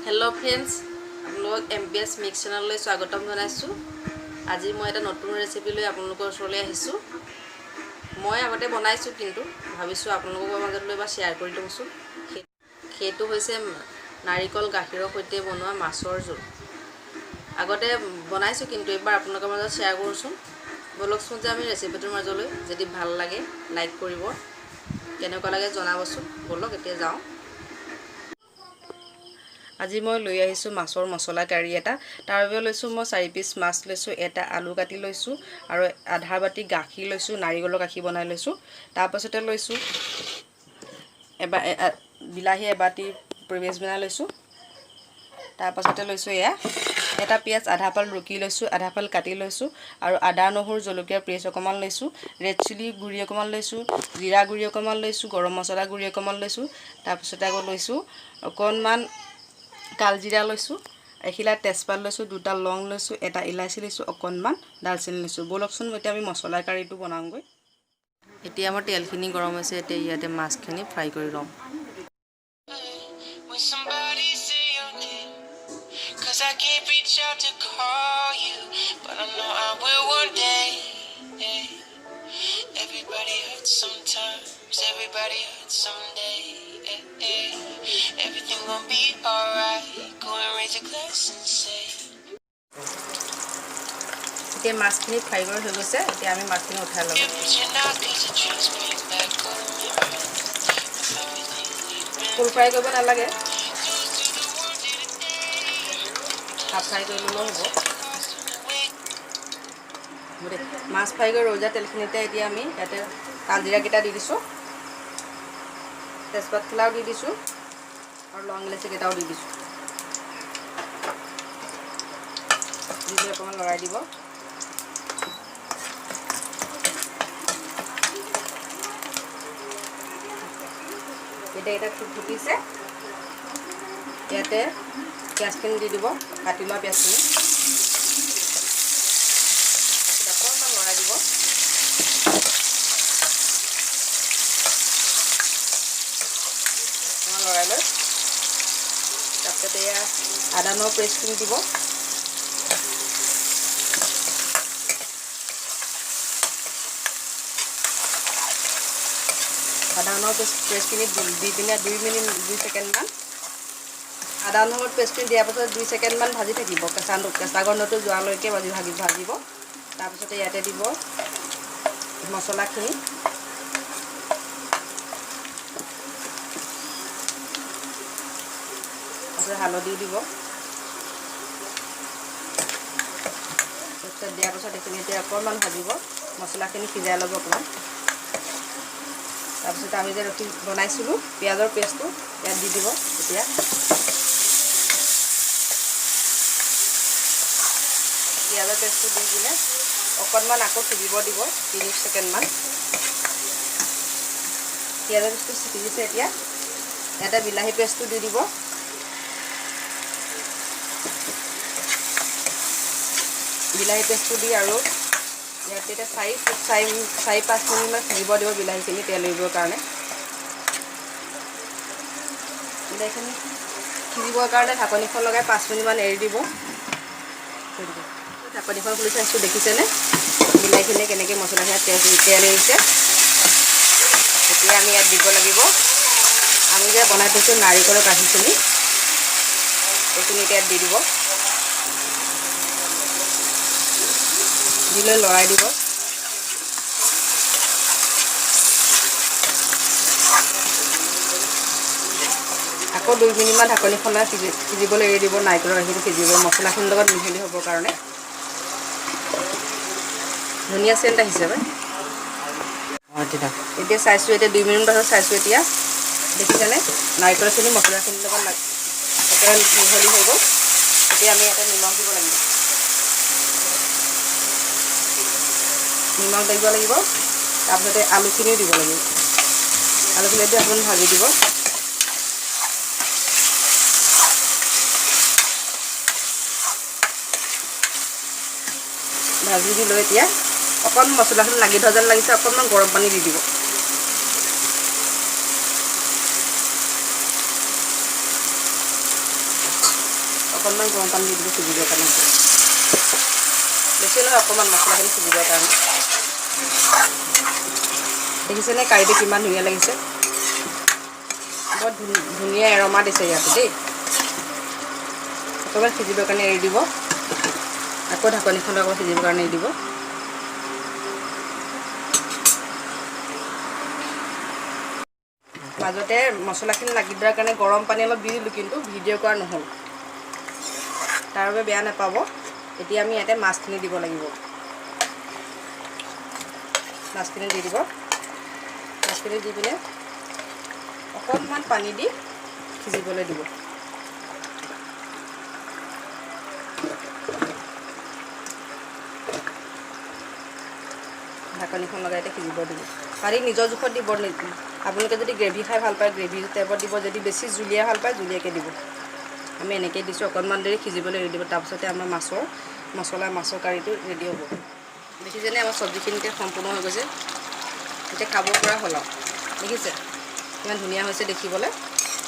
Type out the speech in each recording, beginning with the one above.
Hello' friends, আপোনালোকক M P S mix চেনেললৈ স্বাগতম জনাইছোঁ। আজি মই এটা নতুন ৰেচিপি লৈ আপোনালোকৰ ওচৰলৈ আহিছোঁ। মই আগতে বনাইছোঁ, কিন্তু ভাবিছোঁ আপোনালোকৰ মাজত লৈ এবাৰ শ্বেয়াৰ কৰি দিওঁচোন। সেইটো হৈছে নাৰিকল গাখীৰৰ সৈতে বনোৱা মাছৰ জোল। আগতে বনাইছোঁ, কিন্তু এইবাৰ আপোনালোকৰ মাজত শ্বেয়াৰ কৰোঁচোন। ব'লকচোন যে আমি ৰেচিপিটোৰ মাজলৈ। যদি ভাল লাগে লাইক কৰিব, কেনেকুৱা লাগে জনাবচোন। ব'লক এতিয়া যাওঁ। আজি মই লৈ আহিছোঁ মাছৰ মছলা কাৰী এটা। তাৰ বাবে লৈছোঁ মই 4 পিচ মাছ লৈছোঁ, এটা আলু কাটি লৈছোঁ আৰু আধা বাতি গাখীৰ লৈছোঁ, নাৰিকলৰ গাখীৰ বনাই লৈছোঁ। তাৰপাছতে লৈছোঁ বিলাহী এবাতি পেষ্ট বনাই লৈছোঁ। তাৰপাছতে লৈছোঁ এয়া এটা পিঁয়াজ আধা ফাল ৰুকি লৈছোঁ, আধা ফাল কাটি লৈছোঁ আৰু আদা নহৰু জলকীয়াৰ পেষ্ট অকণমান লৈছোঁ, ৰেড চিলি গুড়ি অকণমান লৈছোঁ, জিৰা গুড়ি অকণমান লৈছোঁ, গৰম মছলা গুড়ি অকণমান লৈছোঁ। তাৰপিছতে আকৌ লৈছোঁ অকণমান কালজিৰা লৈছোঁ, এখিলা তেজপাত লৈছোঁ, দুটা লং লৈছোঁ, এটা ইলাচি লৈছোঁ, অকণমান ডালচেনি লৈছোঁ। ব'লকচোন এতিয়া আমি মছলা কাৰীটো বনাওঁগৈ। এতিয়া আমাৰ তেলখিনি গৰম হৈছে, এতিয়া ইয়াতে মাছখিনি ফ্ৰাই কৰি ল'ম। When somebody say your name, 'cause I can't reach out to call you, but I know I will one day. Everybody hurts sometimes, everybody hurts someday. Everything gonna be alright. Go and raise a glass and say. এতিয়া মাছখিনি fry কৰি হৈ গৈছে, এতিয়া আমি মাছখিনি উঠাই ল'ম। But you're not, 'cause the drinks bring back all the memories of everything we've been full fry কৰিব নালাগে, through. To the world today. Half fry কৰি ল'লেও হ'ব। Wait. হ'ব দে। মাছ ফ্ৰাই কৰি ৰৈ যোৱা তেলখিনিতে এতিয়া আমি ইয়াতে কালজিৰাকেইটা দি দিছোঁ, তেজপাত খিলাও দি দিছোঁ আৰু লং ইলাচি কেইটাও দি দিছোঁ। দি লৈ অকণমান লৰাই দিব। এতিয়া এটা ফুটিছে, ইয়াতে পিঁয়াজখিনি দি দিব, কাটি লোৱা পিঁয়াজখিনি। তাৰপিছত অকণমান লৰাই দিব। অকণমান লৰাই লৈ তাৰপিছত এয়া আদা নহৰু পেষ্টখিনি দিব। আদা নহৰু পেষ্টখিনি দি পিনে 2 মিনিট 2 ছেকেণ্ডমান আদা নহৰু পেষ্টখিনি দিয়াৰ পাছত 2 ছেকেণ্ডমান ভাজি থাকিব, কেঁচা গোন্ধটো যোৱালৈকে ভাজিব। তাৰপিছতে ইয়াতে দিব মছলাখিনি। তাৰপিছত হালধিও দিব। তাৰপিছত দিয়াৰ পাছত এইখিনি এতিয়া অকণমান ভাজিব, মছলাখিনি সিজাই ল'ব অকণমান। তাৰপিছত আমি যে ৰুটি বনাইছিলোঁ পিঁয়াজৰ পেষ্টটো ইয়াত দি দিব। এতিয়া পিঁয়াজৰ পেষ্টটো দি দিলে অকণমান আকৌ সিজিব দিব 30 ছেকেণ্ডমান। পিঁয়াজৰ পেষ্টটো সিজিছে, এতিয়া ইয়াতে বিলাহী পেষ্টটো দি দিব। বিলাহী পেষ্টটো দি আৰু ইয়াত এতিয়া 4-5 মিনিটমান সিজিব দিব বিলাহীখিনি তেল এৰিবৰ কাৰণে। বিলাহীখিনি সিজিবৰ কাৰণে ঢাকনিখন লগাই 5 মিনিটমান এৰি দিব। ঢাকনিখন খুলি চাইছোঁ, দেখিছেনে বিলাহীখিনি কেনেকৈ মছলাখিনি তেল এৰিছে। এতিয়া আমি ইয়াত দিব লাগিব আমি যে বনাই থৈছোঁ নাৰিকলৰ গাখীৰখিনি, এইখিনি এতিয়া ইয়াত দি দিব। দি লৈ লৰাই দিব। আকৌ 2 মিনিটমান ঢাকনিখন লগাই সিজিবলৈ এৰি দিব। নাৰিকলৰ গাখীৰটো সিজিব মছলাখিনিৰ লগত মিহলি হ'বৰ কাৰণে। ধুনীয়া চেণ্ট আহিছে পাই। এতিয়া চাইছোঁ, এতিয়া 2 মিনিট পাছত চাইছোঁ, এতিয়া দেখিছেনে নাৰিকলখিনি মছলাখিনিৰ লগত একেবাৰে মিহলি হৈ গ'ল। এতিয়া আমি ইয়াতে নিমখ দিব লাগিব, নিমখ দিব লাগিব। তাৰপিছতে আলুখিনিও দিব লাগিব। আলুখিনি দি অকণমান ভাজি দিব। ভাজি দি লৈ এতিয়া অকণ মছলাখিনি লাগি ধৰা যেন লাগিছে, অকণমান গৰম পানী দি দিব। অকণমান গৰম পানী দি দিব সিজিবৰ কাৰণে, বেছি নহয়, অকণমান মছলাখিনি সিজিবৰ কাৰণে। দেখিছেনে কাৰীটো কিমান ধুনীয়া লাগিছে, বৰ ধুনীয়া এৰমা দিছে ইয়াতে দেই। অকণমান সিজিবৰ কাৰণে এৰি দিব, আকৌ ঢাকনিখন আকৌ সিজিবৰ কাৰণে এৰি দিব। মাজতে মছলাখিনি লাগি ধৰাৰ কাৰণে গৰম পানী অলপ দি দিলোঁ, কিন্তু ভিডিঅ' কৰা নহ'ল, তাৰ বাবে বেয়া নাপাব। এতিয়া আমি ইয়াতে মাছখিনি দিব লাগিব। মাছখিনি দি দিব, মাছখিনি দি পিনে অকণমান পানী দি সিজিবলৈ দিব। ঢাকনিখন লগাই এতিয়া সিজিব দিব। পানী নিজৰ জোখত দিব, আপোনালোকে যদি গ্ৰেভি খাই ভাল পায় গ্ৰেভি টাইপত দিব, যদি বেছি জুলীয়া ভাল পায় জুলীয়াকৈ দিব। আমি এনেকৈ দিছোঁ, অকণমান দেৰি সিজিবলৈ এৰি দিব, তাৰপিছতে আমাৰ মাছৰ মছলা মাছৰ কাৰীটো ৰেডি হ'ব। দেখিছেনে আমাৰ চব্জিখিনি এতিয়া সম্পূৰ্ণ হৈ গৈছে, এতিয়া খাব পৰা হ'ল আৰু। দেখিছে কিমান ধুনীয়া হৈছে দেখিবলৈ,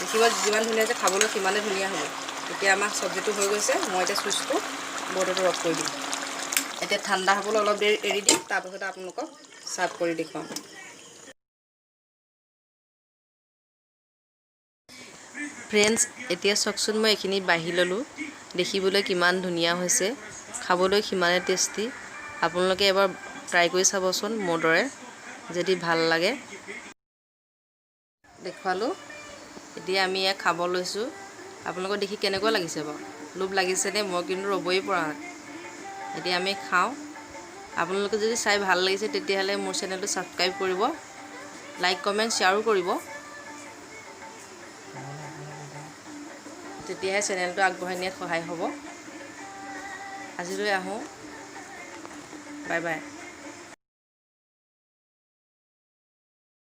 দেখিব যিমান ধুনীয়া হৈছে খাবলৈ সিমানে ধুনীয়া হ'ব। এতিয়া আমাৰ চব্জিটো হৈ গৈছে, মই এতিয়া চুইচটো বৰ্ডটো অফ কৰি দিম। এতিয়া ঠাণ্ডা হ'বলৈ অলপ দেৰি এৰি দিম, তাৰপাছতে আপোনালোকক চাৰ্ভ কৰি দেখুৱাম। ফ্ৰেণ্ডছ, এতিয়া চাওকচোন মই এইখিনি বাঢ়ি ল'লোঁ, দেখিবলৈ কিমান ধুনীয়া হৈছে, খাবলৈ সিমানে টেষ্টি। আপোনালোকে এবাৰ ট্ৰাই কৰি চাবচোন মোৰ দৰে, যদি ভাল লাগে। দেখুৱালোঁ, এতিয়া আমি ইয়াক খাব লৈছোঁ। আপোনালোকক দেখি কেনেকুৱা লাগিছে বাৰু, লোভ লাগিছেনে? মই কিন্তু ৰ'বই পৰা নাই। এতিয়া আমি খাওঁ। আপোনালোকে যদি চাই ভাল লাগিছে তেতিয়াহ'লে মোৰ চেনেলটো ছাবস্ক্ৰাইব কৰিব, লাইক কমেণ্ট শ্বেয়াৰো কৰিব, তেতিয়াহে চেনেলটো আগবঢ়াই নিয়াত সহায় হ'ব। আজিলৈ আহোঁ, বাই বাই।